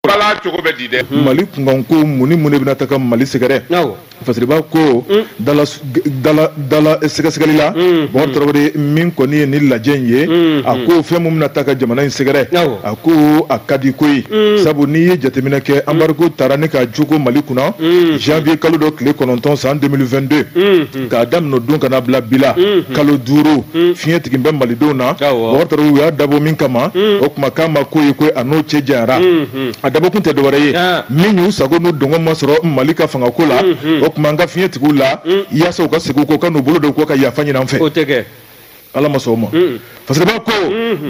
Bala cogo bɛ di dɛ. Mali kunkanko mun ni mun de bɛna ta ka Mali sɛgɛrɛ? Fasiriba ko dala dala dala sɛgɛsɛgɛli la, Bɔkari Tarawele, min kɔni ye ni lajɛ in ye, a ko fɛn mun bɛna ta ka jamana in sɛgɛrɛ, a ko a ka di koyi, sabu n'i ye jateminɛ kɛ, embargo taara ni ka cogo Mali kunna janvier kalo dɔ tile 9 san 2022, k'a daminɛ o don ka na bila bi la, kalo 5, fiɲɛ tigi bɛ malidenw na. Bɔkari Tarawele, u y'a dabɔ min kama, o kuma k'a ma ko ye ko a n'o cɛ janyara. A dabɔkun tɛ dɔwɛrɛ ye, min y'u sago n'u dɔngɔ ma sɔrɔ Mali ka fangako la, o tuma an ka fiɲɛ tigiw la yaasa u ka segin u kɔ, ka n'u bolo don u kɔ ka yafa ɲini an fɛ. O tɛ kɛ. Ala ma sɔn o ma. Fasiriba ko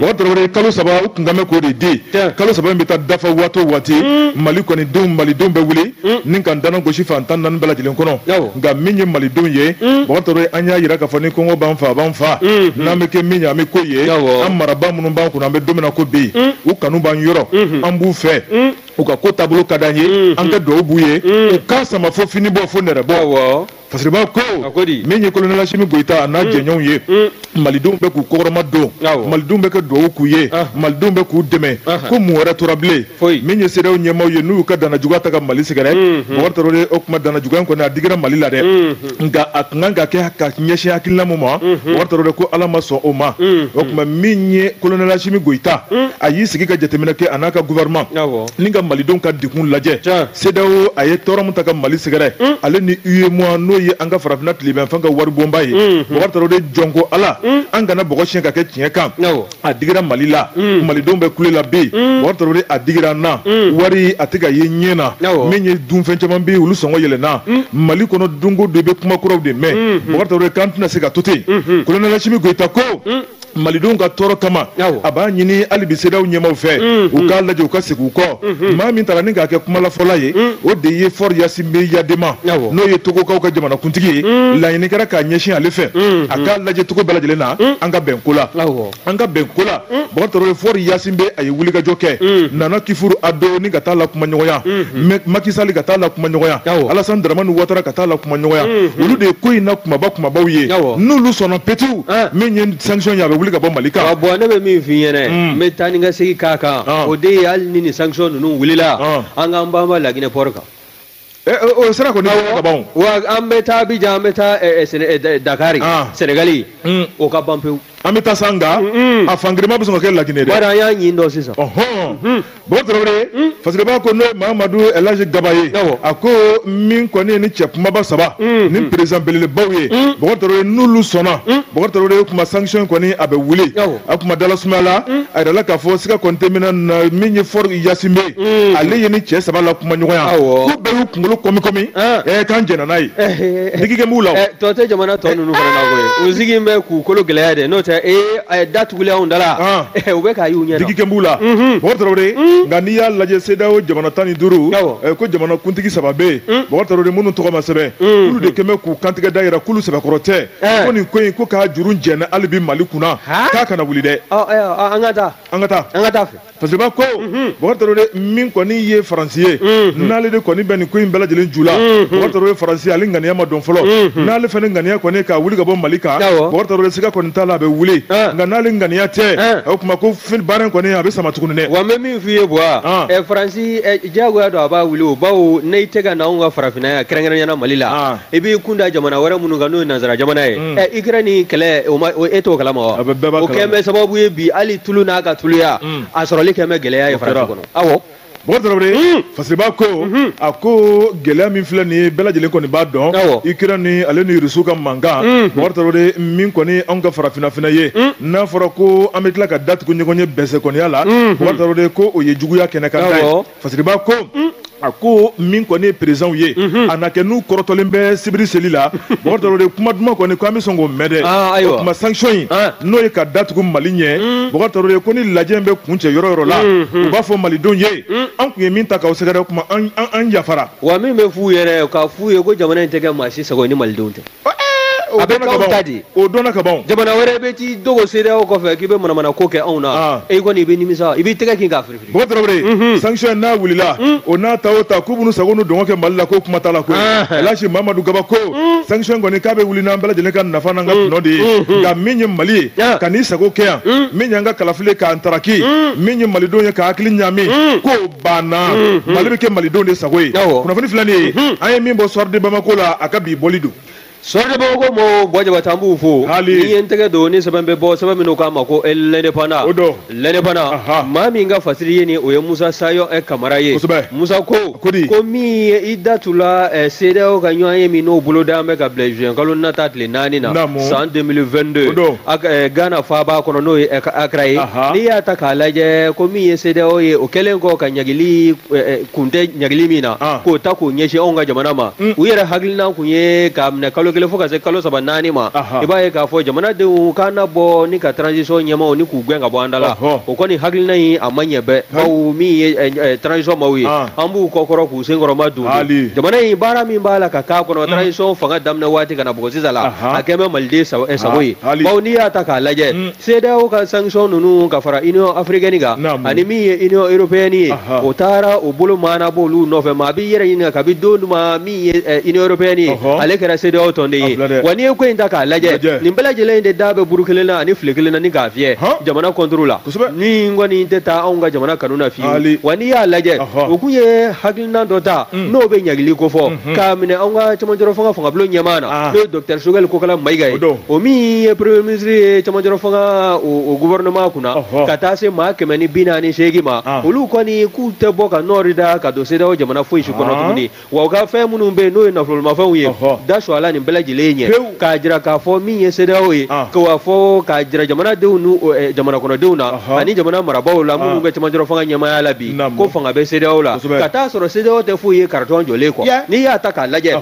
Bɔkari Tarawele, kalo 3 u kun kan bɛ k'o de di. Kalo 3 in bɛ taa dafa waati o waati, Mali kɔni denw, malidenw bɛ wuli ni ka dana gosi fan 14 bɛɛ lajɛlen kɔnɔ. Nka min ye malidenw ye, Bɔkari Tarawele, an y'a jira k'a fɔ ni kɔngɔ b'an fa, a b'an fa, n'an bɛ kɛ min ye, an bɛ ko ye. An marabaa minnu b'an kunna, an bɛ don min na ko bi, u kanu b'an yɔrɔ, an b'u fɛ, u ka ko taabolo ka d'an ye, an ka dugawu b'u ye, u k'a sama fo fini bɔ fo nɛrɛ bɔ. Fasiriba ko min ye colonel Asimi Goyita a n'a jɛɲɔgɔnw ye, malidenw bɛ k'u kɔkɔrɔma don, malidenw bɛ ka dugawu k'u ye, malidenw bɛ k'u dɛmɛ, ko mun wɛrɛ tora bilen? Min ye CEDEAO ɲɛmaaw ye, n'u y'u ka dannajuguya ta ka Mali sɛgɛrɛ, Bɔkari Tarawele, o kuma dannajuguya in kɔni a digira Mali la dɛ, nka a tun kan ka kɛ ka ɲɛsin hakilina mun ma, Bɔkari Tarawele ko Ala ma sɔn o ma. O tuma min ye colonel Asimi Goyita, a y'i sigi ka jateminɛ kɛ a n'a ka gouvernement ni ka malidenw ka degun lajɛ. CEDEAO a ye tɔɔrɔ min ta ka Mali sɛgɛrɛ, ale ni UEMOA, n'o ye an ka farafinna tilebinfan ka waribonba ye, Bɔkari Tarawele, jɔn ko Ala, an kana bɔgɔ siɲɛ ka kɛ tiɲɛ kan. A digira Mali la, malidenw bɛ kule la bi. Bɔkari Tarawele, a digira an na, wari a tɛ ka ye ɲɛ na, min ye dunfɛn caman bɛ yen, olu sɔngɔ yɛlɛnna Mali kɔnɔ. Don o don i bɛ kuma kuraw de mɛn. Bɔkari Tarawele, k'an tɛna se ka to ten. Colonel Asimi Goyita ko malidenw ka tɔɔrɔ kama, a b'a ɲini hali bi CEDEAO ɲɛmaaw fɛ, u k'a lajɛ, u ka segin u kɔ. Maa min taara ni k'a kɛ kumalafɔla ye, o de ye Faure Gnassingbé Eyadéma, n'o ye Togokaw ka jamanakuntigi ye. Laɲini kɛra k'a ɲɛsin ale fɛ, a k'a lajɛ cogo bɛɛ lajɛlen na, an ka bɛn ko la, an ka bɛn ko la. Bɔkari Tarawele, Faure Gnassingbé a ye wulikajɔ kɛ, Nana Akufo Addo ni ka taa la kumaɲɔgɔnya, Macky Sall ka taa la kumaɲɔgɔnya, Alassane Dramane Ouattara ka taa la kumaɲɔgɔnya. Olu de ye ko in na kumaba kumabaw ye. N'olu sɔnna pewu, min ye sanction ye, a bɛ wuli ka bɔ Mali kan. Bon, ne bɛ min f'i ɲɛna, n bɛ taa ni ka segin k'a kan, o de ye hali ni nin sanction ninnu wulila, an k'an banba Laginɛ port kan. O sira kɔni ka ban. Wa an bɛ taa Abidjan, an bɛ taa Dakar, Senegali, o ka ban pewu. An bɛ taa sa, nka a fangirima bɛ sɔn ka kɛ Laginɛ dɛ. Bari an y'a ɲin dɔn sisan. Bɔkari Tarawele, Fasiriba ko n'o ye Mahamadu Elhaji Gaba ye, a ko min kɔni ye ni cɛ kumaba saba ni président belebelebaw ye, Bɔkari Tarawele, n'olu sɔnna, Bɔkari Tarawele, kuma sanction kɔni a bɛ wuli. A kuma dala sumaya la, a yirala k'a fɔ siga kɔni tɛ min na, min ye Faure Gnassingbé, ale ye ni cɛ saba la kuma ɲɔgɔnya, ko bɛɛ y'u kunkolo kɔmi kɔmi, k'an jɛnna n'a ye, digi kɛ b'u la. Tɔ tɛ jamana tɔ ninnu fana na koyi, u sigi bɛ k'u kolo gɛlɛya dɛ, n'o tɛ da tugulen anw da la, u bɛ k'a y'u ɲɛ na. Digi kɛ b'u la, Bɔkari Tarawele. Nka n'i y'a lajɛ, CEDEAO jamana 15, ko jamana kuntigi saba bɛ yen, Bɔkari Tarawele, minnu tɔgɔ ma sɛbɛn, olu de kɛn bɛ k'u kantigɛ da yira k'olu sɛbɛkɔrɔ tɛ, ko nin ko in ko k'a juru jɛnna hali bi Mali kunna, k'a kana wuli dɛ. An ka taa. An ka taa. An ka taa fɛ. Fasiriba ko Bɔkari Tarawele, min kɔni ye Faransi ye, n'ale de kɔni bɛ nin ko in bɛɛ lajɛlen ju la, Bɔkari Tarawele, Faransi ale ŋaniya ma dɔn fɔlɔ. N'ale fana ŋaniya kɔni k'a wuli ka bɔ Mali kan, Bɔkari Tarawele, siga kɔni t'a la, a bɛ wuli. Nka n'ale ŋaniya tɛ, o tuma ko baara in kɔni a bɛ sama tuguni dɛ. Wa n bɛ min f'i ye Buwa, Faransi diyagoya don a b'a wuli o, bawo n'i tɛ ka na anw ka farafinna yan, kɛrɛnkɛrɛnnenya la Mali la, i b'i kun da jamana wɛrɛ minnu kan, n'o ye nansara jamana ye, Ukraine kɛlɛ, o ma e t'o kalama wa? O kɛn bɛ sababu ye bi, hali tulu n'a ka tuluya a sɔrɔli kɛn bɛ gɛlɛya ye farafin kɔnɔ. Awɔ. Bɔkari Tarawele, Fasiriba ko a ko gɛlɛya min filɛ nin ye, bɛɛ lajɛlen kɔni b'a dɔn, Ukraine ale ni Rusiw ka mankan, Bɔkari Tarawele, min kɔni anw ka farafinna fana ye, n'a fɔra ko an bɛ tila ka datugu ɲɔgɔn ye bɛsɛ kɔniya la, Bɔkari Tarawele, ko o ye juguya kɛnɛ kan ta ye. Fasiriba ko a ko min kɔni ye présidentw ye, a na kɛ n'u kɔrɔtɔlen bɛ sibiri seli la, Bɔkari Tarawele, kuma duman kɔni ko an bɛ sɔn k'o mɛn dɛ. O tuma sanction in, n'o ye ka datugu Mali ɲɛ, Bɔkari Tarawele, ko ni lajɛ in bɛ kuncɛ yɔrɔ yɔrɔ la, u b'a fɔ malidenw ye, an tun ye min ta k'aw sɛgɛrɛ, o tuma an yafara. Wa min bɛ f'u yɛrɛ, k'a f'u ye ko jamana in tɛ kɛ maa si sago ye ni malidenw tɛ. O A bɛ k'anw ta de. O dɔnna ka ban. Jamana wɛrɛ bɛ t'i dogo CEDEAO kɔfɛ k'i bɛ manamana ko kɛ anw na, e kɔni i bɛ nimisa, i b'i tɛgɛ kin k'a firifiri. Bɔkari Tarawele, sanction n'a wulila, o n'a ta o ta k'u b'u sago n'u dɔngɔ kɛ Mali la, k'o kuma t'a la koyi. Elhaji Mamadu Gabako, sanction kɔni k'a bɛ wuli n'an bɛɛ lajɛlen ka nafa n'an ka tɔnɔ de ye, nka min ye Mali ye ka n'i sago kɛ yan, min y'an ka kalafili k'an taraki, min ye malidenw ye ka hakili ɲaami, k'o banna. Mali bɛ kɛ malidenw de sago ye. Kunnafoni filɛ nin ye, an ye min bɔ Soir de Bamako la, a ka bi bɔli don. Soir de Bamako mɔgɔw, Buwa Jabate, an b'u fo. Ni ye n tɛgɛ don ni sɛbɛn bɛ bɔ, sɛbɛn minnu k'a ma ko L'Indépendant. O don. L'Indépendant, maa min ka fasiri ye nin, o ye Musa Sayo Kamara ye. Musa ko ko min ye i da tula CEDEAO ka ɲɔgɔn ye min n'o boloda bɛ ka bila juin kalo nata tile 4 na san 2022 Ghana faaba kɔnɔ, n'o ye Accra ye. N'i y'a ta k'a lajɛ, ko min ye CEDEAO ye, o kɛlen kɔ ka ɲagili kun tɛ ɲagili min na, k'o ta k'o ɲɛsin anw ka jamana ma, u yɛrɛ hakilina kun ye k'a minɛ kalo 1 fo ka se kalo 3 4 ma. I b'a ye k'a fɔ jamanadenw k'an na bɔ ni ka transition ɲɛmaaw ni k'u gɛn ka bɔ an da la. O kɔni hakilina in a ma ɲɛ bɛɛ, bawo min ye transition maaw ye, an b'u kɔkɔrɔ k'u senkɔrɔma dun. Jamana in baara min b'a la ka k'a kɔnɔ, transition fanga daminɛ waati ka na bɔgɔ sisan la, a kɛn bɛ maliden sago ye. Bawo n'i y'a ta k'a lajɛ, CEDEAO ka sanction ninnu ka fara Union africaine kan ani min ye Union européenne ye, o taara o bolo maana b'olu nɔfɛ. Maa b'i yɛrɛ ɲininka kabi don ma min ye Union européenne ye, ale kɛra CEDEAO tɔnden ye. Wa n'i ye ko in ta k'a lajɛ, nin bɛɛ lajɛlen de da bɛ buru kelen na ani file kelen na ni k'a fiyɛ jamana contre la. Min kɔni tɛ taa anw ka jamana kanu na fiyewu. Wa n'i y'a lajɛ, o kun ye hakilina dɔ ta n'o bɛ ɲagili ko fɔ k'a minɛ anw ka cɛmancɛrɔ fanga fangabulon ɲɛmaa na, n'o ye docteur Choguel Kokala Maïga ye, o min ye premier ministre ye cɛmancɛrɔ fanga o gouvernement kunna, ka taa se maa 148 ma. Olu kɔni k'u tɛ bɔ ka nɔɔri da ka don CEDEAO jamana foyi si kɔnɔ tuguni. Wa u ka fɛn minnu bɛ yen n'o ye nafolomafɛnw ye, da su ala nin bɛɛ lajɛlen ɲɛ, k'a jira k'a fɔ min ye CEDEAO ye, k'a fɔ k'a jira jamanadenw n'u jamana kɔnɔdenw na ani jamana marabaaw la minnu bɛ cɛmancɛrɔ fanga ɲɛmaaya la bi, ko fanga bɛ CEDEAO la, ka taa sɔrɔ CEDEAO tɛ foyi ye karitɔn jɔlen kɔ. N'i y'a ta k'a lajɛ,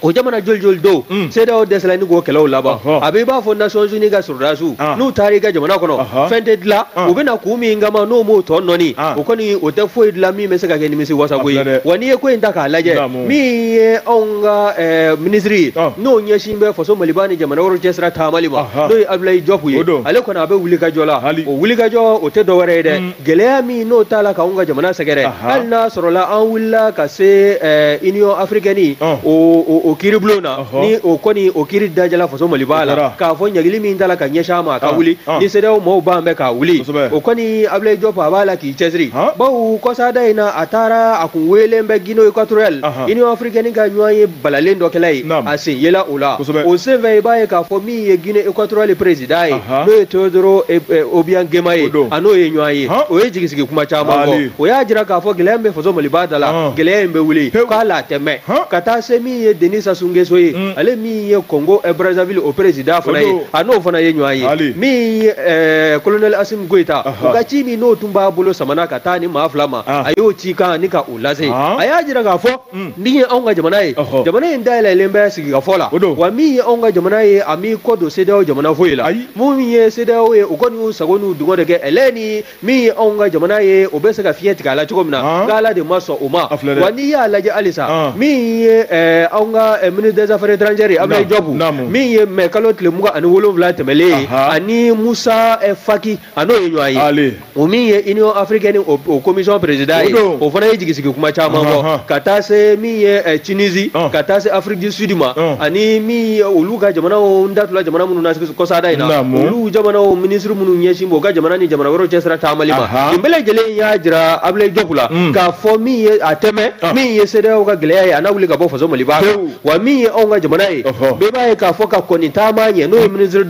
o jamana joli joli don CEDEAO dɛsɛla ni k'o kɛlɛw laban. A bɛ i b'a fɔ Nations Unies ka sɔrɔdasiw n'u taara i ka jamana kɔnɔ, fɛn tɛ dilan, u bɛna kun min kama n'o m'o tɔ nɔni, o kɔni o tɛ foyi dilan min bɛ se ka kɛ nimisi wasako ye. Wa n'i ye ko in ta k'a lajɛ, min ye anw ka minisiri ye n'o ɲɛsin bɛ faso Maliba ni jamana wɛrɛw cɛsira taamali ma, n'o ye Abdoulaye Diop ye, ale kɔni a bɛ wulikajɔ la. O wulikajɔ o tɛ dɔwɛrɛ ye dɛ, gɛlɛya min n'o t'a la k'anw ka jamana sɛgɛrɛ, hali n'a sɔrɔla an wulila ka se Union africaine o kiiribulon na, ni o kɔni o kiiri dajala faso Maliba la, k'a fɔ ɲagili min t'a la ka ɲɛsin a ma a ka wuli, ni CEDEAO maaw ban bɛ k'a wuli, o kɔni Abdoulaye Diop a b'a la k'i cɛsiri. Bawo kɔsada in na, a taara a kun weelen bɛ Guinée équatoriale, Union africaine ka ɲɔgɔn ye balalen dɔ kɛla ye, a sen yela o la. O senfɛ i b'a ye k'a fɔ min ye Guinée équatoriale président ye, n'o ye Teodoro Obiang Nguema ye, a n'o ye ɲɔgɔn ye, o ye jigisigi kuma caman fɔ. O y'a jira k'a fɔ gɛlɛya min bɛ faso Maliba da la, gɛlɛya in bɛ wuli k'a la tɛmɛ ka taa se min ye Denis Sassou Nguesso ye, ale min ye Congo Brazzaville o président fana ye, a n'o fana ye ɲɔgɔn ye. Min ye colonel Assimi Goïta, o ka ci min n'o tun b'a bolo samana ka taa ni maa 2 ma, a y'o ci kan ni ka o lase. A y'a jira k'a fɔ min ye anw ka jamana ye, jamana in dayɛlɛlen bɛ sigikafɔ la. Wa min ye anw ka jamana ye, a m'i kɔ don CEDEAO jamana foyi la. Mun ye CEDEAO ye, o kɔni y'u sago n'u dungɔ de kɛ ɛlɛ ni min ye anw ka jamana ye, o bɛ se ka fiɲɛ tigɛ a la cogo min na, nka Ala de ma sɔn o ma. Wa n'i y'a lajɛ halisa, min ye anw ka ministre des affaires étrangères ye Abdoulaye Diop, min ye mai kalo tile 27 tɛmɛlen ye, ani Musa Faki, a n'o ye ɲɔgɔn ye, o min ye Union africaine o commission président ye, o fana ye jigisigi kuma caman fɔ, ka taa se min ye Tunisie, ka taa se Afrique du Sud ma, ani min ye olu ka jamanaw n datula jamana minnu na kɔsada in na, olu jamanaw ministre minnu ɲɛsin b'o ka jamana ni jamana wɛrɛw cɛsira taamali ma. Nin bɛɛ lajɛlen y'a jira Abdoulaye Diop la k'a fɔ min ye a tɛmɛ, min ye CEDEAO ka gɛlɛya ye, a n'a wuli ka bɔ faso Maliba kan. Wa min ye anw ka jamana ye, bɛɛ b'a ye k'a fɔ ka kɔni taama ɲɛ, n'o ye ministre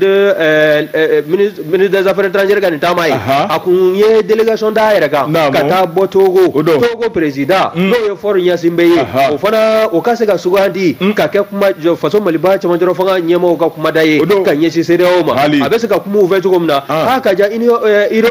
des affaires étrangères ka nin taama ye, a kun ye délégation d'a yɛrɛ kan ka taa bɔ Togo, Togo président n'o ye Faure Gnassingbé ye, o fana o ka se ka sugandi ka kɛ kuma faso Maliba cɛmancɛrɔ fanga ɲɛmaaw ka kumada ye ka ɲɛsin CEDEAO ma. A bɛ se ka kuma u fɛ cogo min na, k'a ka ja Union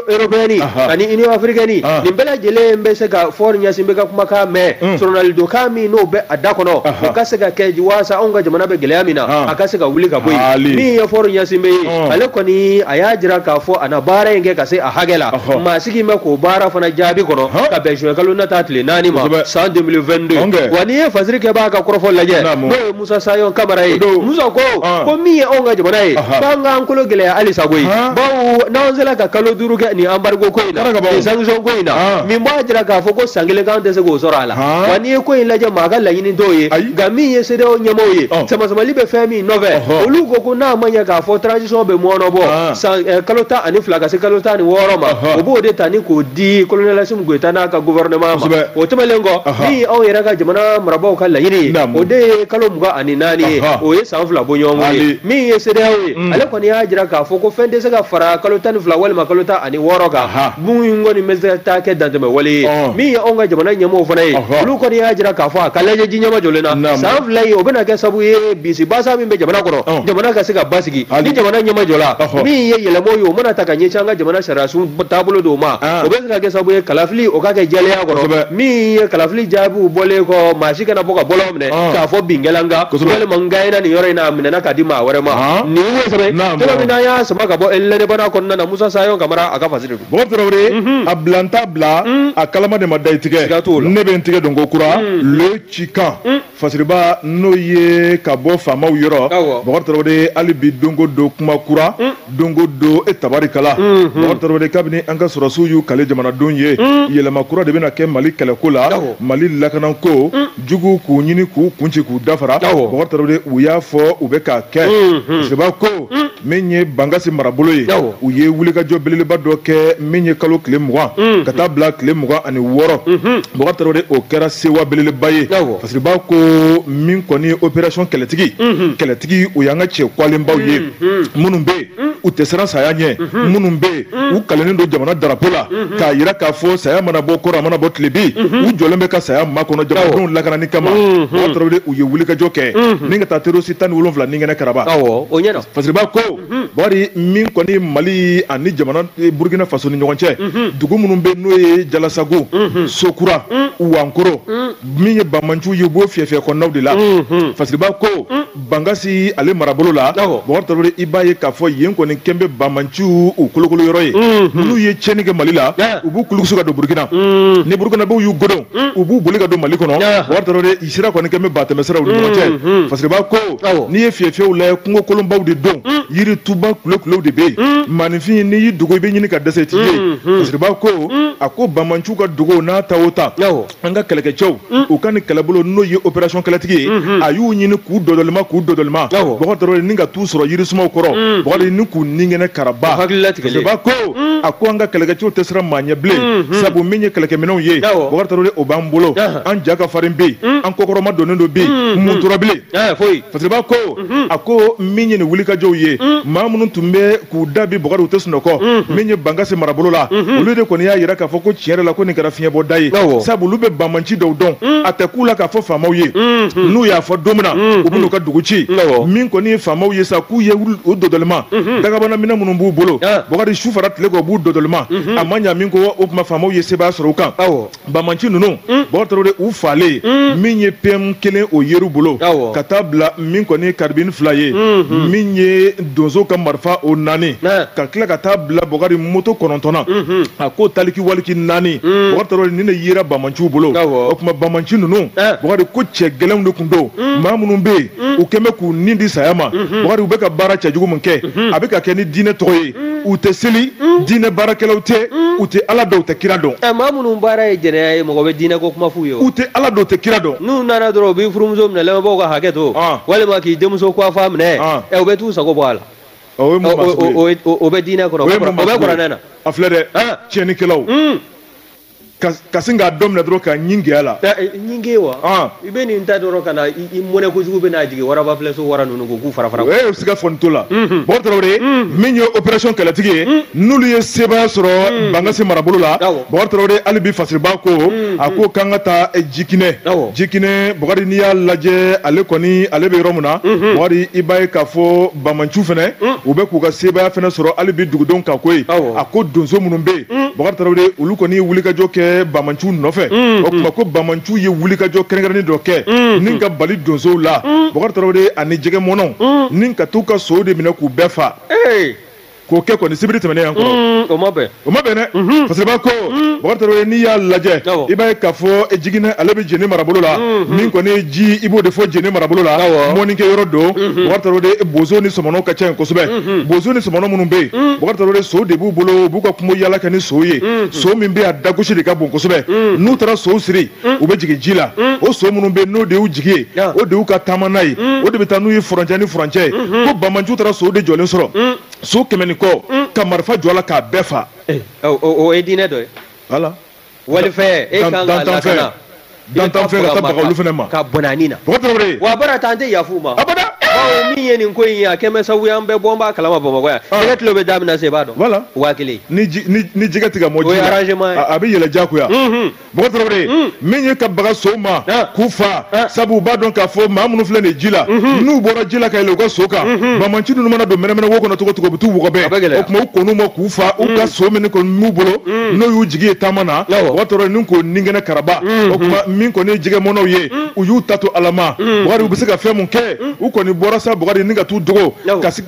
européenne ani Union africaine, nin bɛɛ lajɛlen bɛ se ka Faure Gnassingbé ka kumakan mɛn, sɔrɔnalidokan min n'o bɛ a da kɔnɔ, o ka se ka kɛ kɛ waasa anw ka jamana bɛ gɛlɛya min na a ka se ka wuli ka bɔ yen. Min ye Faure Gnassingbé ye, ale kɔni a y'a jira k'a fɔ a na baara in kɛ ka se a hakɛ la, maa sigi bɛ k'o baara fana jaabi kɔnɔ ka bɛn juin kalo nata tile 4 ma san 2022. Wa n'i ye fasiri kɛbaa ka kɔrɔfɔ lajɛ, n'o ye Musa Sayon Kamara ye, Musa ko min ye anw ka jamana ye, k'an k'an kolo gɛlɛya halisa koyi, bawo n'an sera ka kalo 5 kɛ nin embargo ko in na, nin sanction ko in na, min b'a jira k'a fɔ ko san kelen k'an tɛ se k'o sɔrɔ a la. Wa n'i ye ko in lajɛ, maa ka laɲini t'o ye, nka min ye CEDEAO ɲɛmaaw ye, samasamali bɛ fɛn min nɔfɛ, olu ko n'a ma ɲɛ k'a fɔ transition bɛ mɔɔnɔ bɔ san kalo 12 ka se kalo 16 ma, o b'o de ta ni k'o di colonel Assimi Goïta n'a ka gouvernement ma. O tɛmɛnen kɔ, min ye anw yɛrɛ ka jamana marabaaw ka laɲini ye, o de ye kalo 24 ye, o ye san 2 bɔɲɔgɔnko ye. Min ye CEDEAO ye, ale kɔni y'a jira k'a fɔ ko fɛn tɛ se ka fara kalo 12 walima kalo 16 kan, mun kɔni bɛ se ka taa kɛ dantɛmɛ wale ye. Min ye anw ka jamana ɲɛmɔgɔw fana ye, olu kɔni y'a jira k'a fɔ a ka lajɛ ji ɲɛma jɔlen na, san 2 in o bɛna kɛ sababu ye bisibasa min bɛ jamana kɔnɔ, jamana ka se ka basigi. Ni jamana ɲɛma jɔla, min ye yɛlɛmaw ye, o mana ta ka ɲɛsin an ka jamana sariyasun taabolo dɔw ma, o bɛ se ka kɛ sababu ye kalafili o ka kɛ jɛlenya kɔnɔ. Min ye kalafili jaabiw bɔlen kɔ, maa si kana bɔ ka bɔlɔn minɛ k'a fɔ bin kɛla n kan, walima n gagné nin yɔrɔ in na, a minɛna ka di maa wɛrɛ ma. Nin ye sɛbɛn cogo min n'an y'a sama ka bɔ l'Indépendant kɔnɔna na, Musa Sayon Kamara a ka fasiri don. Bɔkari Tarawele, a bila n t'a bila, a kalama de ma da i tigɛ, ne bɛ n tigɛ don ko kura le cikan fasiriba n'o ye ka bɔ faamaw yɔrɔ. Bɔkari Tarawele, hali bi donko don kuma kura, donko don e tabarikala. Bɔkari Tarawele, kabini an ka sɔrɔsiw y'u kale jamanadenw ye, yɛlɛma kura de bɛna kɛ Mali kɛlɛko la, Mali lakanako, jugu k'u ɲini k'u kunci k'u dafara. Bɔkari Tarawele, u y'a fɔ u bɛ k'a kɛ. Fasiriba ko min ye Bankasi marabolo ye, u ye wulikajɔ belebeleba dɔ kɛ min ye kalo tile 20 ka taa bila tile 26. Bɔkari Tarawele, o kɛra sewa belebeleba ye. Fasiriba ko min kɔni ye opération kɛlɛtigi, kɛlɛtigi o y'an ka cɛ kwalenbaw ye, minnu bɛ yen u tɛ siran saya ɲɛ, minnu bɛ yen u kalennen don jamana darapo la, k'a yira k'a fɔ saya mana bɔ kɔrɔ, a mana bɔ tile bi, u jɔlen bɛ ka saya makɔnɔ jamanadenw lakanani kama. Bɔkari Tarawele, u ye wulikajɔ kɛ ni ka taa terroriste 17 ni kɛnɛ karaba. O ɲɛna. Fasiriba ko Bɔkari, min kɔni Mali ani jamana Burkina Faso ni ɲɔgɔn cɛ, dugu minnu bɛ n'o ye Jalasago, Sokura, Wankoro, min ye banbanciw ye, u b'o fiyɛ kɔnɔnaw de la. Fasiriba ko Bankasi ale marabolo la, Bɔkari Tarawele, i b'a ye k'a fɔ yen kɔni kɛn bɛ banbanciw u kolokolo yɔrɔ ye. N'u ye tiɲɛni kɛ Mali la, u b'u kulukusu ka don Burkina, ni Burkinabew y'u godon, u b'u boli ka don Mali kɔnɔ. Bɔkari Tarawele, sira kɔni kɛn bɛ batɛmɛ siraw ni ɲɔgɔn cɛ. Fasiriba ko n'i ye fiyɛfiyɛw lajɛ, kungo kolonbaw de don, yiri tuba kulokulow de bɛ yen, maaninfin n'i y'i dogo i bɛ ɲini ka dɛsɛ i t'i ye. Fasiriba ko a ko banbanciw ka dogo n'a ta o ta, an ka kɛlɛkɛcɛw u ka nin kɛlɛbolo n'o ye opération kɛlɛtigi ye, a y'u ɲini k'u dɔdɔlima k'u dɔdɔlima, Bɔkari Tarawele, ni ka t'u sɔrɔ yirisumaw kɔrɔ, Bɔkari, ni k'u ni kɛnɛ karaba. Fasiriba ko a ko an ka kɛlɛkɛcɛw tɛ siran maa ɲɛ bilen, sabu min ye kɛlɛkɛminɛnw ye, Bɔkari Tarawele, o b'an bolo, an ja ka farin bi, an kɔkɔrɔma donnen don bi, mun tora bilen? Fasiriba ko a ko min ye nin wulikajɔw ye, maa minnu tun bɛ k'u da bi, Bɔkari, u tɛ sunɔgɔ, min ye Bankasi marabolo la, olu de kɔni y'a yira k'a fɔ ko tiɲɛ yɛrɛ la ko nin kɛra fiɲɛbɔda ye, sabu olu bɛ banbanci dɔw dɔn, a tɛ k'u la k'a fɔ faamaw ye, n'u y'a fɔ don min na, u bɛ n'u ka dugu ci. Min kɔni ye faamaw ye sa, k'u ye u dɔdɔlima, dagabana minɛ minnu b'u bolo, Bɔkari, su fara tile kan u b'u dɔdɔlima, a ma ɲa min ko o tuma faamaw ye sebaaya sɔrɔ u kan. Banbanci ninnu, Bɔkari Tarawele, u falen min ye PM 1 o yer'u bolo, ka taa bila min kɔni ye karibini 2 ye, min ye donso ka marifa o 4, ka tila ka taa bila Bɔkari moto 9 na, a ko taliki waliki 4. Bɔkari Tarawele, nin de yera banbanciw bolo. O tuma banbanci ninnu, Bɔkari, ko cɛ gɛlɛnw de tun don, maa minnu bɛ yen u kɛn bɛ k'u nin di saya ma. Bɔkari, u bɛ ka baara cɛjugu min kɛ, a bɛ ka kɛ ni diinɛ tɔgɔ ye, u tɛ seli, diinɛ baarakɛlaw tɛ, u tɛ Ala dɔn, u tɛ kira dɔn. Maa minnu baara ye jɛnɛya ye, mɔgɔ bɛ diinɛ ko kuma f'u ye. U tɛ Ala dɔn, u tɛ kira dɔn. N'u nana dɔrɔn, u b'i furumuso minɛ, lamɛnbaaw ka hakɛ to, walima k'i denmuso kuwafa minɛ, u bɛ t'u sago bɔ a la. O ye o bɛ diinɛ kɔnɔ, o bɛ kuranɛ na. A filɛ dɛ, tiɲɛnikɛlaw ka sin k'a dɔ minɛ dɔrɔn ka ɲin gɛn a la. Ɲin gɛn wa? I bɛ nin ta dɔrɔn ka na i mɔnɛ kojugu bɛ n'a jigin waraba filɛ so wara ninnu ko k'u fara fara. O ye siga fɔ t'o la. Bɔkari Tarawele, min ye opération kɛlɛtigi ye, n'olu ye sebaaya sɔrɔ Bankasi marabolo la, Bɔkari Tarawele, hali bi Fasiriba ko a ko k'an ka taa Jikinɛ. Jikinɛ, Bɔkari, n'i y'a lajɛ, ale kɔni ale bɛ yɔrɔ min na, Bɔkari, i b'a ye k'a fɔ banbanciw fɛnɛ u bɛ k'u ka sebaaya fɛnɛ sɔrɔ hali bi dugudenw kan ko ye. A ko donso minnu bɛ yen, Bɔkari Tarawele, olu kɔni ye wulikajɔ kɛ kɛ bamanciw nɔfɛ. O tuma ko bamanciw ye wulikajɔ kɛrɛnkɛrɛnnen dɔ kɛ ni ka bali donsow la, Bɔkari Tarawele, ani jɛgɛmɔnɔw, ni ka t'u ka sow de minɛ k'u bɛɛ fa, k'o kɛ kɔni sibiri tɛmɛnen yan kɔrɔ. O ma bɛn. O ma bɛn dɛ. Fasiriba ko, Bɔkari Tarawele, n'i y'a lajɛ, i b'a ye k'a fɔ Jiginɛ, ale bɛ Jene marabolo la. Min kɔni ye ji, i b'o de fɔ Jene marabolo la, mɔnikɛ yɔrɔ don. Bɔkari Tarawele, bozo ni sɔmɔnɔw ka ca yen kosɛbɛ. Bozo ni sɔmɔnɔ minnu bɛ yen, Bɔkari Tarawele, so de b'u bolo, u b'u ka kungo yala kɛ ni so ye. So min bɛ yen, a dagosi de ka bon kosɛbɛ. N'u taara sow siri, u bɛ jigin ji la. O so minnu bɛ yen, n'o de y'u jigi ye, o de y'u ka taama n'a ye, o de bɛ taa n'u ye furancɛ ni furancɛ ye. Ko bamanciw taara sow de jɔlen sɔrɔ, so 100 ni kɔ, ka marifa jɔ a la k'a bɛɛ fa. O ye diinɛ dɔ ye. Voilà. Walifɛn e kan ka lakana. Dantanfɛn ka taa baga olu fana ma. Ka bɔnɛ a ni na. Bɔkari Tarawele. Wa baara ta, an tɛ yafa u ma. Abada. Bawo min ye nin ko in ye, a kɛn bɛ sababu ye an bɛɛ bɔ n b'a kalama Bamakɔ yan. Jɛgɛ kilo bɛ da min na sisan, i b'a dɔn. Voilà. 1000. Ni jɛgɛ tɛ ka mɔ O ji ye la, arrangement ye. a bɛ yɛlɛ diyagoya. Bɔkari Tarawele, min ye ka baga sow ma k'u fa, sabu u b'a dɔn k'a fɔ maa minnu filɛ nin ye ji la, n'u bɔra ji la ka yɛlɛ u ka so kan, bamanci ninnu mana don mɛnɛmɛnɛ wo kɔnɔ cogo cogo, u bɛ t'u wɔgɔbɛ. A bɛ gɛlɛya. O tuma u kɔn'u ma k'u fa, u ka so min kɔni b'u bolo, n'o y'u jigi ye taama na. Bɔkari Tarawele, ni k'o ninkɛnɛ karaba. O tuma min kɔni ye jɛgɛmɔnɔw ye, u y'u ta to Ala ma. Bɔkari, u bɛ se ka fɛn mun kɛ? U kɔni bɔra sa, Bɔkari, ni ka t'u dogo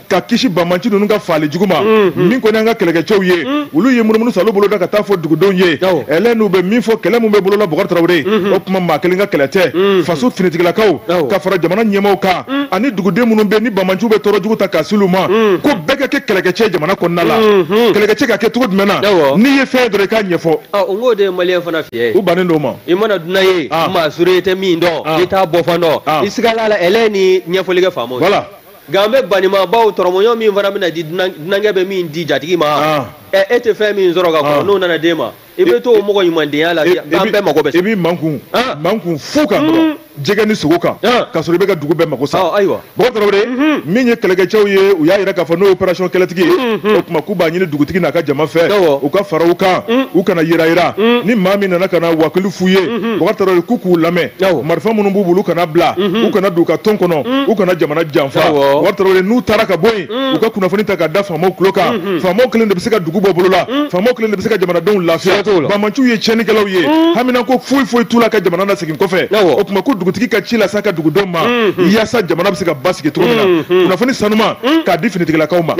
ka kisi bamanci ninnu ka faali jugu ma. Min kɔni y'an ka kɛlɛkɛcɛw ye, olu ye munumunu salo boloda ka taa fɔ dugudenw ye. Ɛlɛ n'u bɛ min fɔ, kɛlɛ mun bɛ bolola, Bɔkari Tarawele, o tuma maa kelen ka kɛlɛ tɛ. Faso finitigilakaw ka fara jamana ɲɛmaaw kan ani duguden minnu bɛ ni bamanciw bɛ tɔɔrɔ jugu ta k'a s'olu ma, ko bɛɛ ka kɛ kɛlɛkɛcɛ jamana kɔnɔna la. Kɛlɛkɛcɛ ka kɛ cogo jumɛn na? N'i ye fɛn ye dɔrɔn, i k'a ɲɛfɔ. Ɔ, n k'o de ye maliyɛn fana fiyɛ ye. U bannen don o ma. I mana dunan ye, maa sure i tɛ min dɔn, i t'a bɔfan dɔn, i sigala la, ɛlɛ ni ɲɛfɔli kɛ faamaw ye. Voilà. Nka an bɛ banimabaw tɔrɔmɔɲɔ min fana bɛna di dunankɛ bɛ min di jatigi ma, ɛ e tɛ fɛn min sɔrɔ ka kɔrɔ, n'o nana d'e ma, i bɛ to o mɔgɔ ɲumandenya la. An bɛɛ mago bɛ sa. I b'i mankun fu kan dɔrɔn, jɛgɛ ni sogo kan, k'a sɔrɔ i bɛ ka dugu bɛɛ mako sa. Ayiwa. Bɔkari Tarawele, min ye kɛlɛkɛcɛw ye, u y'a yira k'a fɔ n'o ye opération kɛlɛtigi ye. O tuma k'u b'a ɲini dugutigi n'a ka jama fɛ, u ka fara u kan, u kana yira yira. Ni maa min nana ka na wakili f'u ye, Bɔkari Tarawele, k'u k'u lamɛn. Marifa minnu b'u bolo, u kana bila, u kana don u ka tɔn kɔnɔ, u kana jamana janfa. Bɔkari Tarawele, n'u taara ka bɔ yen, u ka kunnafoni ta k'a da faamaw tulo kan. Faamaw kelen de bɛ se ka dugu bɔ bolo la, faamaw kelen de bɛ se ka jamanadenw lafiya. Bamanciw ye tiɲɛnikɛlaw ye, haminanko foyi foyi t'u la ka jamana lasegin kɔfɛ. O tuma ko dugutigi ka ci lase a ka dugudenw ma, yaasa jamana bɛ se ka basigi cogo min na. Kunnafoni sanuma k'a di finitigilakaw ma.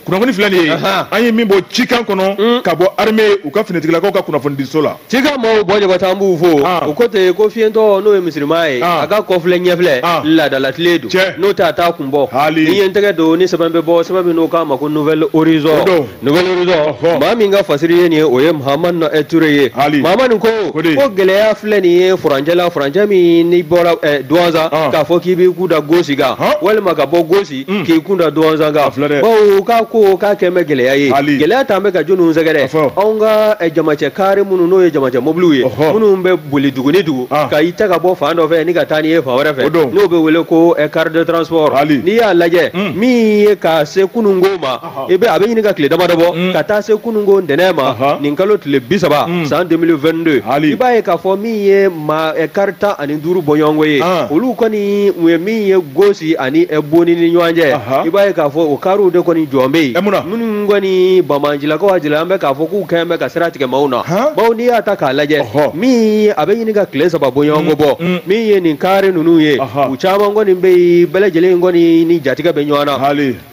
Kunnafoni filɛ nin ye, an ye min bɔ cikan kɔnɔ ka bɔ armée, u ka finitigilakaw ka kunnafonidiso la. Cikan maaw bɔ jabate, an b'u fo. O ko ten ko fiyentɔ, n'o ye misirima ye, a ka kɔfilɛ ɲɛfilɛ laadalatile don, n'o tɛ a t'a kun bɔ. Ni ye n tɛgɛ don ni sɛbɛn bɛ bɔ, sɛbɛn min n'o k'a ma ko Nouvel Horizon. Nouvel Horizon, maa min ka fasiri ye nin ye, o ye Mahamani Ture ye. Mahamani ko ko gɛlɛya filɛ nin ye furancɛ la, furancɛ min n'i bɔra Duwanza k'a fɔ k'i b'i kun da Gosi kan, walima ka bɔ Gosi k'i kun da Duwanza kan, bawo k'a ko k'a kɛ bɛ gɛlɛya ye. Gɛlɛya t'an bɛ ka jɔnniw sɛgɛrɛ? Anw ka jamacɛ kari minnu, n'o ye jamacɛ mobiliw ye, minnu bɛ boli dugu ni dugu ka i ta ka bɔ fan dɔ fɛ ni ka taa n'i ye fan wɛrɛ fɛ, n'o bɛ wele ko car de transport. N'i y'a lajɛ, min ye ka se kununko ma, i bɛ a bɛ ɲini ka tile damadɔ bɔ, ka taa se kununko ntɛnɛn ma, nin kalo tile 30 san 2022, i b'a ye k'a fɔ min ye maa kari 15 bɔɲɔgɔnko ye, olu kɔni u ye min ye Gosi ani Boni ni ɲɔgɔn cɛ, i b'a ye k'a fɔ o kariw de kɔni jɔn bɛ yen. Minnu kɔni bamancilakaw a jira an bɛ k'a fɔ k'u kɛn bɛ ka sira tigɛ maaw na, bawo n'i y'a ta k'a lajɛ, min a bɛ ɲini ka tile 3 bɔɲɔgɔnko bɔ, min ye nin kari ninnu ye, u caman kɔni bɛ yen, bɛɛ lajɛlen kɔni ni jatigɛ bɛ ɲɔgɔn na.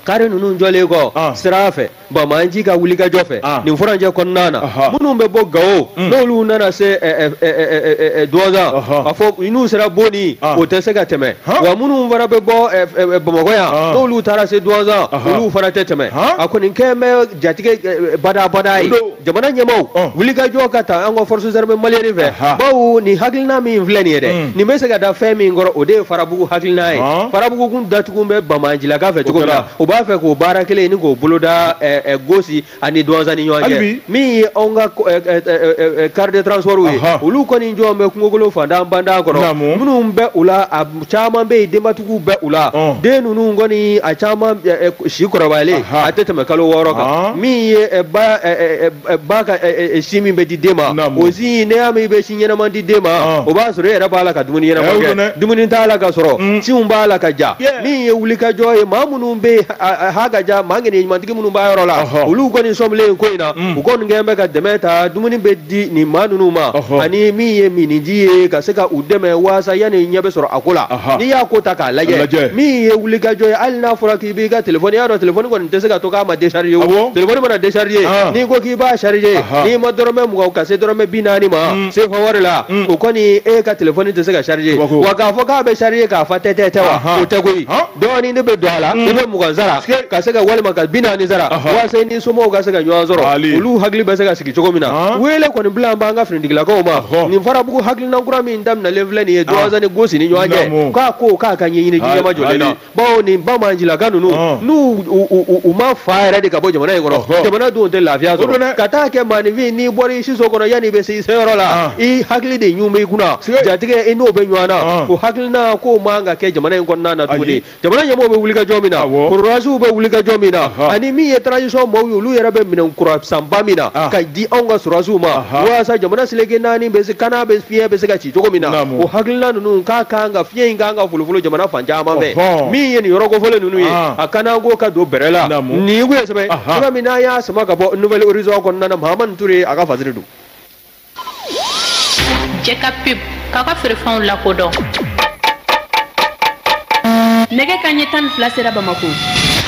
Kari ninnu jɔlen kɔ sira fɛ, bamanci ka wulikajɔ fɛ nin furancɛ kɔnɔna na, minnu bɛ bɔ Gawo, n'olu nana se Duwanza, a fɔ n'u sera Boni, o tɛ se ka tɛmɛ. Wa minnu fana bɛ bɔ Bamakɔ yan, n'olu taara se Duwanza, olu fana tɛ tɛmɛ. A kɔni kɛn bɛ jatigɛ badabada ye. Jamana ɲɛmaaw wulikajɔ ka ta an ka forces armées maliennes fɛ, bawo nin hakilina min filɛ nin ye dɛ, nin bɛ se ka da fɛn min kɔrɔ, o de ye Farabugu hakilina ye. Farabugu kun datugu bɛ bamancilaka fɛ cogo min na, u b'a fɛ k'o baara kelen ni k'o boloda Gosi ani Duwanza ni ɲɔgɔn cɛ. Min ye anw ka car de transport ye, olu kɔni jɔn bɛ kungokolo fantan bantan kɔnɔ, minnu bɛ u la, a caman bɛ yen, denbatigiw bɛ u la. Den ninnu kɔni a caman si kɔrɔbayalen, a tɛ tɛmɛ kalo 6 kan. Min ye ba ka sin min bɛ di den ma, o sin, n'i y'a mɛn i bɛ sin ɲɛnama di den ma, o b'a sɔrɔ e yɛrɛ b'a la ka dumuni ɲɛnama kɛ, dumuni t'a la ka sɔrɔ, sinw b'a la ka ja. Min ye wulikajɔ ye, maa minnu bɛ yen ha ka ja, maa ŋaniya ɲumantigi minnu b'a yɔrɔ la. la olu kɔni sɔmilen ko in na u kɔni kɛlen bɛ ka dɛmɛ ta dumuni bɛ di nin maa ninnu ma ani min ye minniji ye ka se ka u dɛmɛ waasa yanni ɲɛ bɛ sɔrɔ a ko la n'i y'a ko ta k'a lajɛ min ye wulikajɔ ye hali n'a fɔra k'i b'i ka telefɔni y'a dɔn telefɔni kɔni tɛ se ka to k'a ma décharger o telefɔni mana décharger n'i ko k'i b'a charger n'i ma dɔrɔmɛ 20 ka se dɔrɔmɛ 40 ma CFA wari la o kɔni e ka telefɔni tɛ se ka charger wa k'a fɔ k'a bɛ charger k'a fa tɛ tɛ wa o tɛ koyi dɔɔnin de bɛ don a la i bɛ 20 sara ka se ka walima ka 40 sara walasa i ni somɔgɔw ka se ka ɲɔgɔn sɔrɔ olu hakili bɛ se ka sigi cogo min na wele kɔni bila an b'an ka finitigilakaw ma nin farabugu hakilina kura min daminɛlen filɛ nin ye Duwanza ni Gosi ni ɲɔgɔn cɛ k'a ko k'a ka ɲɛɲini ji ɲɛma jɔlen na bawo nin banbaancilaka ninnu n'u u ma fa yɛrɛ de ka bɔ jamana in kɔnɔ jamana dun tɛ lafiya sɔrɔ ka taa kɛ maaninfin n'i bɔra i siso kɔnɔ yanni i bɛ se i seyɔrɔ la i hakili de ɲun bɛ i kunna jatigɛ i n'o bɛ ɲɔgɔn na o hakilina k'o man ka kɛ jamana in kɔnɔna na tuguni jamana ɲɛmɔgɔw bɛ wuli ka jɔ min na kɔrɔdasiw bɛ wuli ka jɔ min na ani min ye transition mɔgɔw ye olu yɛrɛ bɛ minɛn kura sanba min na ka di anw ka sɔrɔdasiw ma walasa jamana seleke naani bɛ se kana bɛ fiɲɛ bɛ se ka ci cogo min na o hakilina ninnu k'a kan ka fiɲɛ in kan ka folofolo jamana fan caman fɛ min ye nin yɔrɔ kofɔlen ninnu ye a kana ko ka don bɛrɛ la nin kun ye sɛbɛn sɛbɛn min n'an y'a sama ka bɔ Nouvel Horizon kɔnɔna na Mahamani Ture a ka fasiri don. Jɛka pub k'aw ka feerefɛnw lakodɔn. Nɛgɛ ka ɲɛ 12 sera Bamako.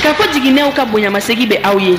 K'a fɔ jiginɛw ka bonyamasegin bɛ aw ye.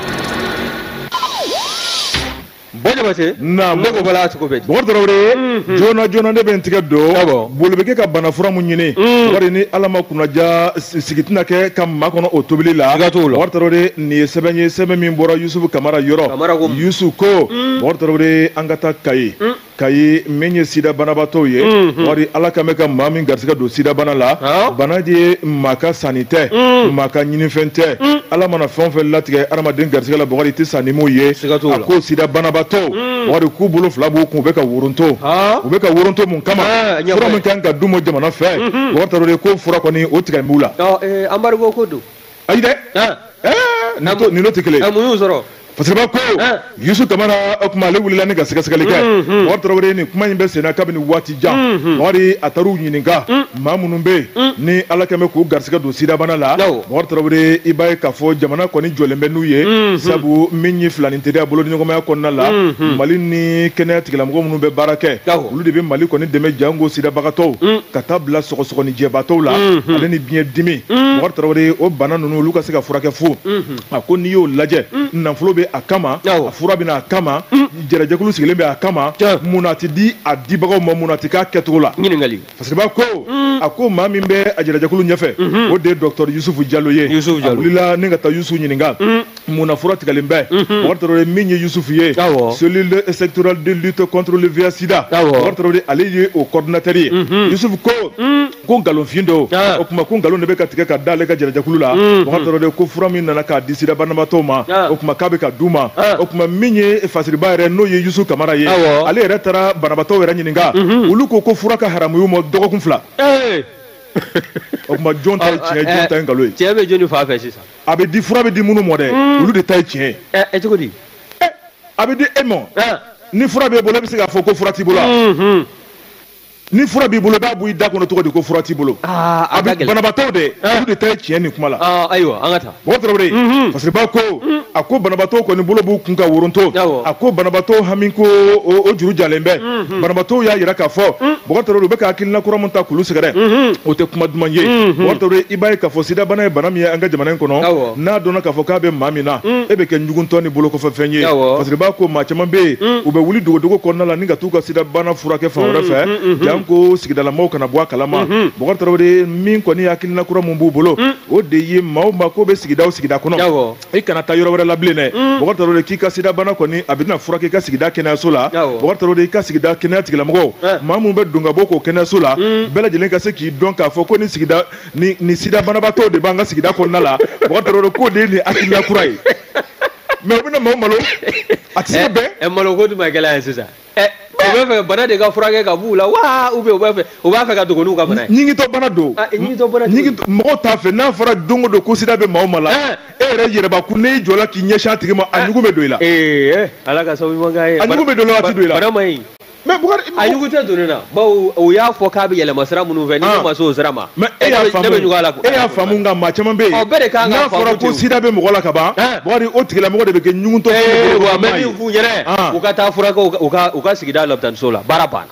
Bɔjabate ne ko bala cogo bɛ di. Bɔkari Tarawele joona joona ne bɛ n tigɛ don boli bɛ kɛ ka bana fura mun ɲini Bɔkari ni Ala ma kunnaja sigi tɛna kɛ ka maa kɔnɔ o tobili la. Bɔkari Tarawele nin ye sɛbɛn ye sɛbɛn min bɔra Yusufu Kamara yɔrɔ Yusu ko Bɔkari Tarawele an ka taa Kayi. Kayi min ye sida banabaatɔw ye wari Ala ka mɛn ka maa min garisɛgɛ don sida bana la bana de ye maa ka sanni tɛ maa ka ɲinifɛn tɛ Ala mana fɛn o fɛn latigɛ adamaden garisɛgɛ la Bɔkari tɛ san ni m'o ye a ko sida banabaatɔw Bɔkari k'u bolo fila b'u kun u bɛ ka woronto u bɛ ka woronto mun kama fura min kan ka d'u ma jamana fɛ Bɔkari Tarawele ko fura kɔni o tigɛ b'u la. Embargo ko don. Ayi dɛ nin n'o tɛ kelen ye. Mun y'u sɔrɔ. Fasiriba ko Yusu Kamara o tuma ale wulila ni ka sɛgɛsɛgɛli kɛ Bɔkari Tarawele nin kuma in bɛ senna kabini waati jan Bɔkari a taar'u ɲininka maa minnu bɛ yen ni Ala kɛn bɛ k'u garisɛgɛ don sidabana la Bɔkari Tarawele i b'a ye k'a fɔ jamana kɔni jɔlen bɛ n'u ye sabu min ye filanin teriya bolodiɲɔgɔnmaya kɔnɔna la Mali ni kɛnɛya tigilamɔgɔ minnu bɛ baara kɛ olu de bɛ Mali kɔni dɛmɛ jango sidabagatɔw ka taa bila sɔgɔsɔgɔnijɛbaatɔw la ale ni biɲɛ dimi Bɔkari Tarawele o bana ninnu olu ka se ka furakɛ fu a ko n'i y'o lajɛ nafolo bɛ a kama a fura bɛ na a kama jɛrɛjɛkulu sigilen bɛ a kama mun na a tɛ di a dibagaw ma mun na a tɛ k'a kɛcogo la. Ɲininkali. Fasiriba ko a ko maa min bɛ a jɛrɛjɛkulu ɲɛfɛ o de ye docteur Yusufu Jalo ye a wulila ni ka taa Yusufu ɲininka mun na fura tigɛlen bɛ Bɔkari Tarawele min ye Yusufu ye cellule sectorielle de lutte contre le VIH sida Bɔkari Tarawele ale ye o coordinateur ye Yusufu ko ko nkalonfin don o tuma ko nkalon de bɛ ka tigɛ ka da ale ka jɛrɛjɛkulu la Bɔkari Tarawele ko fura min nana k'a di sida banabaatɔw ma o tuma k'a bɛ ka d'u ma o tuma min ye Fasiriba yɛrɛ n'o ye Yusufu Kamara ye ale yɛrɛ taara banabaatɔw yɛrɛ ɲininka olu ko ko fura ka haramu ma dɔgɔkun 2 o tuma jɔn ta ye tiɲɛ jɔn ta ye nkalon ye. Tiɲɛ bɛ jɔnni fan fɛ sisan. A bɛ di fura bɛ di minnu ma dɛ olu de ta ye tiɲɛ ye. Cogo di. A bɛ di e ma ni fura b'e bolo e bɛ se k'a fɔ ko fura t'i bolo wa. Ni fura b'i bolo i b'a bɔ i da kɔnɔ cogo di ko fura t'i bolo. A bɛ banabaatɔw de olu de ta ye tiɲɛ nin kuma la. Ayiwa an ka taa. Bɔkari Tarawele Fasiriba ko a ko banabaatɔw kɔni bolo b'u kun ka woronto a ko banabaatɔw hami ko o juru jalen bɛ banabaatɔw y'a yira k'a fɔ Bɔkari Tarawele u bɛ ka hakilina kura min ta k'olu sɛgɛrɛ o tɛ kuma duman ye Bɔkari Tarawele i b'a ye k'a fɔ sidabana ye bana min ye an ka jamana in kɔnɔ n'a dɔnna k'a fɔ k'a bɛ maa min na e bɛ kɛ ɲuguntɔ ni bolokɔfɛfɛn ye Fasiriba ko maa caman bɛ yen u bɛ wuli dogodogo kɔnɔna la ni ka t'u ka sidabana furakɛ fan wɛrɛ fɛ ko sigidalamɔgɔw kana bɔ a kalama Bɔkari Tarawele min kɔni hakilina kura mun b'u bolo o de ye maa o maa ko bɛ sigida o sigida kɔnɔ i kana taa yɔrɔ wɛrɛ la bilen dɛ Bɔkari Tarawele k'i ka sidabana kɔni a bɛna furakɛ i ka sigida kɛnɛyaso la Bɔkari Tarawele i ka sigida kɛnɛya tigilamɔgɔw maa mun bɛ don ka bɔ k'o kɛnɛyaso la bɛɛ lajɛlen ka se k'i dɔn k'a fɔ ko ni sigida ni sida banabaatɔw de b'an ka sigida kɔnɔna la Bɔkari Tarawele k'o de ye nin hakilina kura ye mais u bɛna maaw malo a tɛ se ka bɛn. Malo ko dun ma gɛlɛya ye sisan. U bɛ fɛ bana de ka furakɛ ka b'u la wa ou bien u b'a fɛ ka dogo n'u ka bana ye. Ɲigintɔ bana don. Ɲigintɔ bana. Mɔgɔw t'a fɛ n'a fɔra don o don ko sida bɛ maa o maa la e yɛrɛ yɛrɛbakun n'i jɔla k'i ɲɛsin a tigi ma a ɲugun bɛ don i la. Ala ka sababu ɲuman k'an ye. A ɲugun bɛ don i la waati don i la. Bana man ɲi. Mais Bukari, a ɲugu tɛ don ne na, bawo o y'a fɔ k'a bɛ yɛlɛma sira minnu fɛ, ni ne ma se o sira ma. Mais e y'a faamu, e y'a faamu, nka maa caman bɛ yen. Ɔ, bɛɛ de kan ka faamu. N'a fɔra ko sida bɛ mɔgɔ la ka ban, Bukari, o tigilamɔgɔ de bɛ kɛ ɲugutɔ. Ee, wa n bɛ min f'u ɲɛnɛ, u ka taa furakɛ u ka sigida lopitaniso la, baara banna.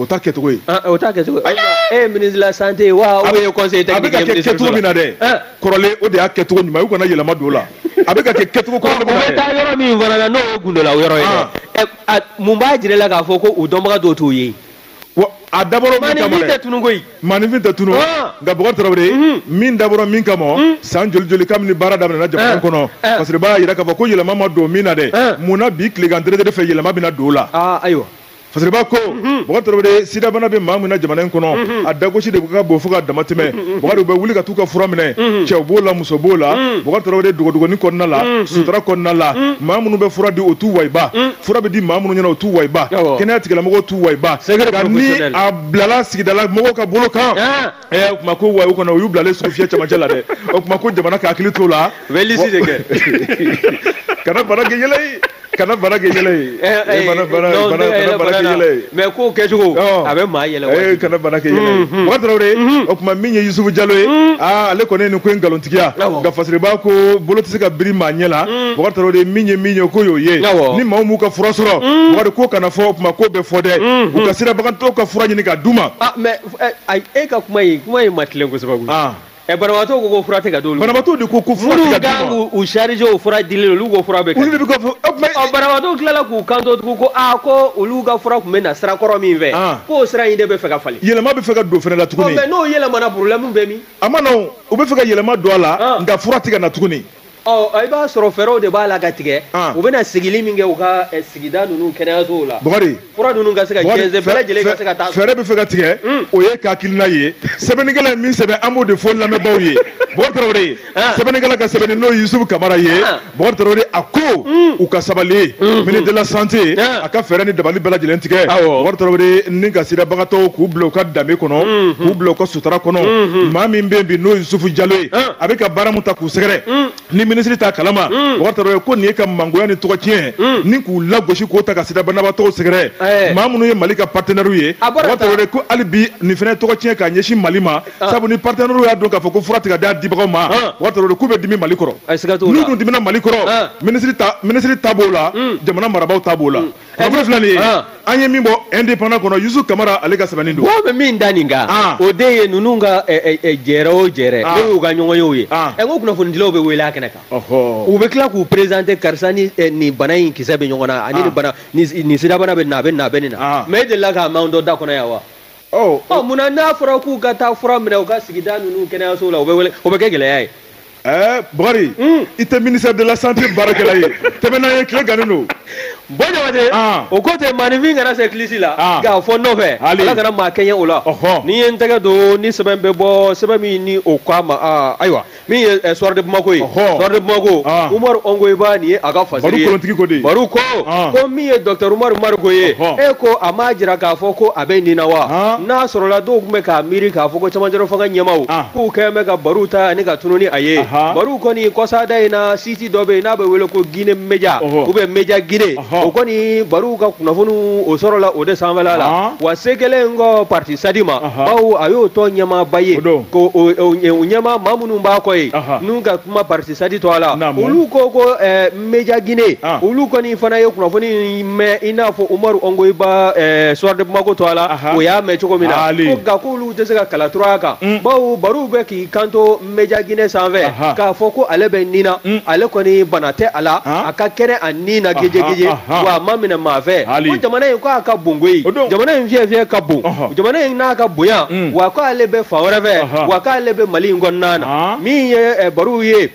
O t'a kɛcogo ye. O t'a kɛcogo ye. E ye ministre de la santé wa ou ye conseiller technique ye ministre? A bɛ ka kɛ kɛcogo min na dɛ, kɔrɔlen o de y'a kɛcogo ɲuman ye, u kana yɛlɛma don o la. A bɛ ka kɛ kɛcogo kɔrɔ min na dɛ. U bɛ taa yɔrɔ min fana na, n'o ye gundola yɔrɔ ye dɛ, mun b'a jira la k'a fɔ ko u dɔnbaga dɔw t'u ye? Wa a dabɔra min kama dɛ. Maaninfin tɛ tunu koyi. Maaninfin tɛ tunu. Nka Bukari Tarawele, min dabɔra min kama, san joli joli kabini baara daminɛna jamana kɔnɔ, parce que b'a jira k'a fɔ ko yɛlɛma ma don min na dɛ, munna bi tilegan deredere fɛ yɛlɛma bɛna don o la? Ayiwa. Fasiriba ko Bukari Tarawele, sidabana bɛ maa min na jamana in kɔnɔ, a dagosi de ka bon fo ka dama tɛmɛ. Bukari, u bɛ wuli ka t'u ka fura minɛ, cɛw b'o la, muso b'o la. Bukari Tarawele, dogodogonin kɔnɔna la, sutura kɔnɔna la, maa minnu bɛ fura di, o t'u wayiba. Fura bɛ di maa minnu ɲɛna, o t'u wayiba. Kɛnɛya tigilamɔgɔw t'u wayiba. Nka ni a bilala sigidala mɔgɔw ka bolo kan, o tuma ko wayi kɔnɔ, u y'u bilalen sugu fiyɛ cɛmancɛ la dɛ. O tuma ko jamana ka hakili t'o la. U bɛ lisi de kɛ. Kana bana kɛ yɛlɛ ye. Kana bana kɛ yɛlɛ ye. Kana bana kɛ yɛlɛ ye. Mais ko kɛcogo a bɛ maa yɛlɛ waati. Kana bana kɛ yɛlɛ ye. Bukari Tarawele, o tuma min ye Yusufu Jalo ye, ale kɔni ye nin ko in nkalontigiya. Nka Fasiriba ko bolo tɛ se ka biri maa ɲɛ la. Bukari Tarawele, min ye ko y'o ye. Ni maaw m'u ka fura sɔrɔ, Bukari, ko kana fɔ, o tuma ko bɛ fɔ dɛ. U ka sirabagantɔw ka fura ɲini ka d'u ma. Mais e ka kuma in ma tilen kosɛbɛ koyi. Banabaatɔw ko ko fura tɛ ka d'olu ma. Banabaatɔw de ko ko fura tɛ ka d'u ma. Minnu kan k'u chargé o fura dilen, olu ko fura bɛ kɛ. Olu de bɛ ka fɔ. Banabaatɔw tilala k'u kanto tugun ko aa, ko olu ka fura tun bɛ na sira kɔrɔ min fɛ, k'o sira in de bɛ fɛ ka falen. Yɛlɛma bɛ fɛ ka don fɛnɛ la tuguni. Mais n'o yɛlɛmana, problème bɛ min? A ma nɔgɔn, u bɛ fɛ ka yɛlɛma don a la, nka fura tɛ ka na tuguni. Ɔ, i b'a sɔrɔ fɛɛrɛw de b'a la ka tigɛ. U bɛna sigili min kɛ u ka sigida ninnu kɛnɛyasow la. Bukari, fura ninnu ka se ka jɛnsɛn, bɛɛ lajɛlen ka se ka taa. Fɛɛrɛ bɛ fɛ ka tigɛ, o ye ka hakilina ye. Sɛbɛnnikɛla ye min sɛbɛn, an b'o de fɔ lamɛnbaaw ye. Bukari Tarawele, sɛbɛnnikɛla ka sɛbɛnni n'o ye Yusufu Kamara ye. Bukari Tarawele, a ko u ka sabali, ministre de la santé a ka fɛɛrɛ ni dabali bɛɛ lajɛlen tigɛ. Bukari Tarawele, ni ka sirabagatɔw k'u bila u ka danbe kɔnɔ, k'u bila u ka sutura kɔnɔ. Maa min bɛ yen bi n'o ye Yusufu Jalo ye, a bɛ ka baara mun ta k'u sɛgɛrɛ, ni minisiri t'a kalama, Bukari Tarawele, ko nin ye ka mangoya ni tɔgɔ tiɲɛ ni k'u lagosi k'o ta ka sidabanabaatɔw sɛgɛrɛ, maa minnu ye Mali ka partenaires ye. Bukari Tarawele ko hali bi nin fana ye tɔgɔ tiɲɛ k'a ɲɛsin Mali ma, sabu ni partenaires y'a dɔn k'a fɔ ko fura tɛ ka d'a dibagaw ma, Bukari Tarawele, k'u bɛ dimi Mali kɔrɔ. N'u dun dimina Mali kɔrɔ, minisiri ta b'o la, jamana marabaaw ta b'o la. Kunnafoni filɛ nin ye, an ye min bɔ Indépendant kɔnɔ, Yusufu Kamara ale ka sɛbɛnni don. Wa bɛ min da nin kan, o de ye ninnu ka jɛrɛ o jɛrɛ, n'o y'u ka ɲɔgɔnyew ye. N ko kunnafonidilaw bɛ wele a kɛnɛ kan. U bɛ tila k'u présenter, karisa ni nin bana in kisɛ bɛ ɲɔgɔn na, ani nin bana nin sidabana bɛ na, a bɛ na, a bɛ nin na. Mais e delila k'a mɛn dɔ da kɔnɔ yan wa? Ɔ, munna n'a fɔra k'u ka taa fura minɛ u ka sigida ninnu kɛnɛyaso la, u bɛ wele, o bɛ kɛ gɛlɛya ye. Bukari, i tɛ ministère de la santé baarakɛla ye, tɛmɛ n'an ye, tile gannen don. Bon Jabate, o ko tɛ maaninfin kana se kilisi la k'a fɔ nɔfɛ, Ala kana maa kɛɲɛ o la. N'i ye n tɛgɛ don ni sɛbɛn bɛ bɔ, sɛbɛn min ni o ko a ma, ayiwa, min ye Soir de Bamako ye, Soir de Bamako, Umaru Ongoyiba, nin ye a ka fasiri ye. Baru kolontigi ko de. Baru ko ko min ye docteur Umaru Mariko ye, e ko a m'a jira k'a fɔ ko a bɛ nin na wa? N'a sɔrɔla dɔw tun bɛ k'a miiri k'a fɔ ko cɛmancɛrɔ fanga ɲɛmaaw k'u kɛlen bɛ ka baru ta ani ka tunun ni a ye. Baru kɔni kɔsada in na, site dɔ bɛ yen n'a bɛ wele ko Guinée Média ou bien Média Guinée, o kɔni baru ka kunnafoniw o sɔrɔla o de sanfɛla la. Wa se kɛlen kɔ parti Sadi ma, bawo a y'o tɔn ɲɛmaaba ye, ko o ɲɛmaa maa minnu b'a kɔ ye n'u ka kuma parti Sadi tɔgɔ la, olu ko ko Média Guinée, olu kɔni fana ye kunnafoni mɛn i n'a fɔ Umaru Ongoyiba Soir de Bamako tɔgɔ la, o y'a mɛn cogo min na, ko nka k'olu tɛ se ka kala tura kan, bawo baru bɛ k'i kanto Média Guinée sanfɛ k'a fɔ ko ale bɛ nin na, ale kɔni bana tɛ a la, a ka kɛnɛ a nin na gejegeje, wa a ma minɛ maa fɛ. Ko jamana in ko a ka bon koyi, jamana in fiyɛ fiyɛ ka bon, jamana in n'a ka bonya, wa ko ale bɛ fan wɛrɛ fɛ, wa k'ale bɛ Mali in kɔnɔna na. Min ye barow ye,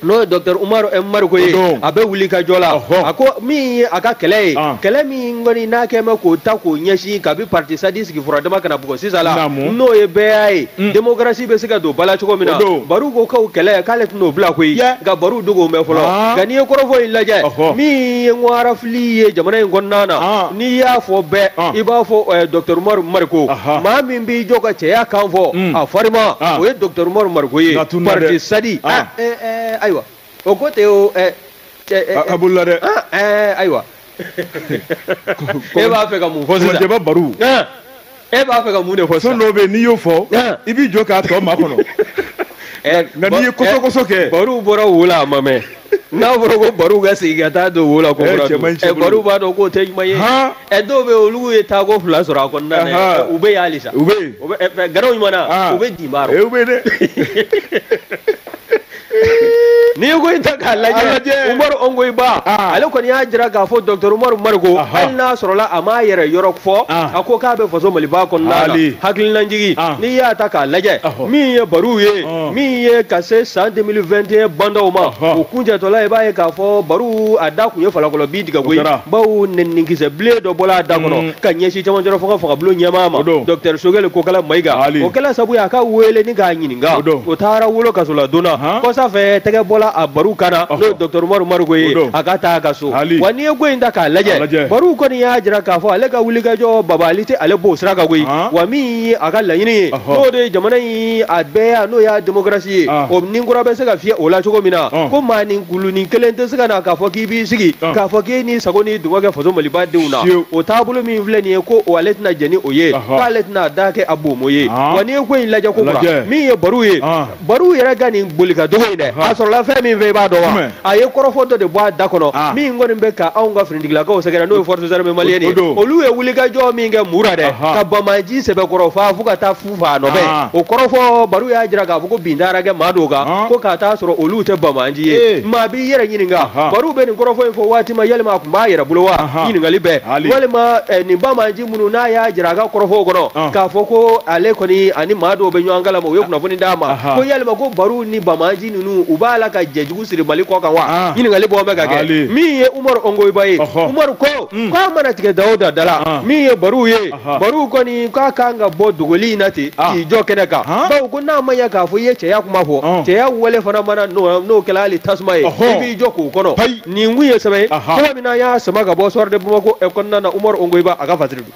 n'o ye docteur Umaru Mariko ye, a bɛ wuli ka jɔ la. A ko min ye a ka kɛlɛ ye, kɛlɛ min kɔni n'a kɛlen bɛ k'o ta k'o ɲɛsin kabi parti Sadi sigi furadama ka na bugɔ sisan la, n'o ye bɛɛ ye, démocratie bɛ se ka don ba la cogo min na. Baru ko k'o kɛlɛ k'ale tɛn'o bila koyi, nka baru dogo mɛn fɔlɔ. Nka n'i ye kɔrɔfɔ in lajɛ, min ye ŋwarafili ye jamana in kɔnɔna na, n'i y'a fɔ bɛɛ, i b'a fɔ docteur Umaru Mariko, maa min b'i jɔ ka cɛya kan fɔ a farima, o ye docteur Umaru Mariko ye, parti Sadi. Ayiwa, o ko tɛ o. A bolila dɛ. Ayiwa, E b'a fɛ ka mun fɔ sisan? Kɔmɔjɛba Baru. E b'a fɛ ka mun de fɔ sisan? Fɛn dɔw bɛ yen n'i y'o fɔ, i b'i jɔ k'a tɔ makɔnɔ. Nka n'i ye kɔsɔ-kɔsɔ kɛ. Baru bɔra wo la a ma mɛn. N'a fɔra ko Baru ka segin ka taa don wo la ko kura dun. Baru b'a dɔn k'o tɛ ɲuman ye. Dɔw bɛ yen olu ye taako 2 sɔrɔ a kɔnɔna na u bɛ yen halisa. U bɛ yen. Garaw ɲuman na u bɛ dinba rɔ. U bɛ yen dɛ. N'i ye ko in ta k'a lajɛ Umaru Ongoyiba ale kɔni y'a jira k'a fɔ docteur Umaru Mariko hali n'a sɔrɔla a m'a yɛrɛ yɔrɔ fɔ a ko k'a bɛ faso Maliba kɔnɔna na hakilinajigi n'i y'a ta k'a lajɛ min ye Baru ye min ye ka se san 2021 bandaw ma o kuncɛtɔla i b'a ye k'a fɔ Baru a da kun ye falakɔlɔ bi tigɛ koyi bawo nɛninikisɛ bilen dɔ bɔla a da kɔnɔ ka ɲɛsin cɛmancɛrɔ fanga fangabulon ɲɛmaa ma docteur Sogɛli Kokala Mayiga o kɛla sabu ye a ka wele ni k'a ɲininka o taara wolo kaso la donna kɔsa fɛ tɛgɛ bɔla a Baru kan na n'o ye docteur Umaru Mariko ye a ka taa a ka so wa n'i ye ko in ta k'a lajɛ Baru kɔni y'a jira k'a fɔ ale ka wulikajɔ babali tɛ ale b'o sira kan koyi wa min ye a ka laɲini ye n'o de ye jamana in a bɛɛ n'o y'a démocratie ye o ni kura bɛ se ka fiyɛ o la cogo min na ko maa ni kulunin kelen tɛ se ka na k'a fɔ k'i b'i sigi k'a fɔ k'e ni sago ni dungɔ kɛ faso Maliba denw na o taabolo min filɛ nin ye ko o ale tɛna jɛn ni o ye k'ale tɛna da kɛ a bomo ye wa n'i ye ko in lajɛ ko kura min ye Baru ye Baru yɛrɛ ka nin boli ka dogo in dɛ a sɔrɔla fɛn min fɛ i b'a dɔn wa a ye kɔrɔfɔ dɔ de bɔ a da kɔnɔ min kɔni bɛ ka anw ka finitigilakaw sɛgɛrɛ n'o ye forces armées maliennes ye olu ye wulikajɔ min kɛ Mura dɛ ka bamaji sɛbɛkɔrɔ fa fo ka taa fu fa a nɔfɛ o kɔrɔfɔ Baru y'a jira k'a fɔ ko bin taara kɛ maa dɔw kan ko ka taa sɔrɔ olu tɛ bamaji ye maa b'i yɛrɛ ɲininka Baru bɛ nin kɔrɔfɔ in fɔ waati ma yalima a tun b'a yɛrɛ bolo wa ɲininkali bɛɛ walima nin bamaji minnu n'a y'a jira a ka kɔrɔfɔw kɔnɔ k'a fɔ ko ale kɔni ani maa dɔw bɛ ɲɔgɔn kalama u ye kunnafoni d'a ma ko yalima ko Baru ni bamaji ninnu u b'a la ka jɛjugu siri Mali kɔ kan wa ɲininkali bɔ bɛ ka kɛ min ye Umaru Ongoyiba ye Umaru ko k'a mana tigɛ da o da da la min ye Baru ye Baru kɔni k'a kan ka bɔ dogoli in na ten k'i jɔ kɛnɛ kan bawo ko n'a ma ɲɛ k'a fɔ i ye cɛya kuma fɔ cɛya wale fana mana n'o kɛla hali tasuma ye i b'i jɔ k'o kɔnɔ nin kun ye sɛbɛn ye cogo min na an y'a sama ka bɔ Soir de Bamako kɔnɔna na Umaru Ongoyiba a ka fasiri don.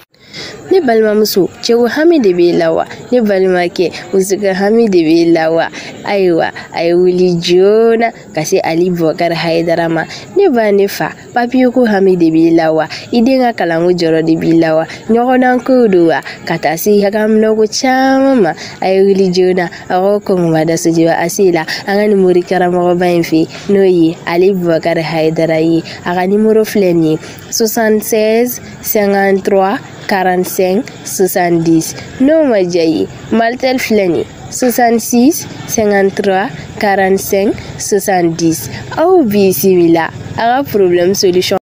Ne balimamuso cɛko hami de b'e la wa ne balimakɛ muso hami de b'e la wa ayiwa a ye wuli joona ka se Ali Bubakari Hayidara ma ne ba ne fa papiye ko hami de b'i la wa i den ka kalanko jɔrɔ de b'i la wa ɲɔgɔndan kow don wa ka taa se hakaminɛko caman ma a ye wuli joona a ka kɔngɔba sojiba ase la an ka nin mori karamɔgɔba in fɛ n'o ye Ali Bubakari Hayidara ye a ka nimoro filɛ nin ye 76 53 45 70 n'o ma diya i ye Malitel filɛ nin ye 66 53 45 70 aw bisimila a ka problème solution.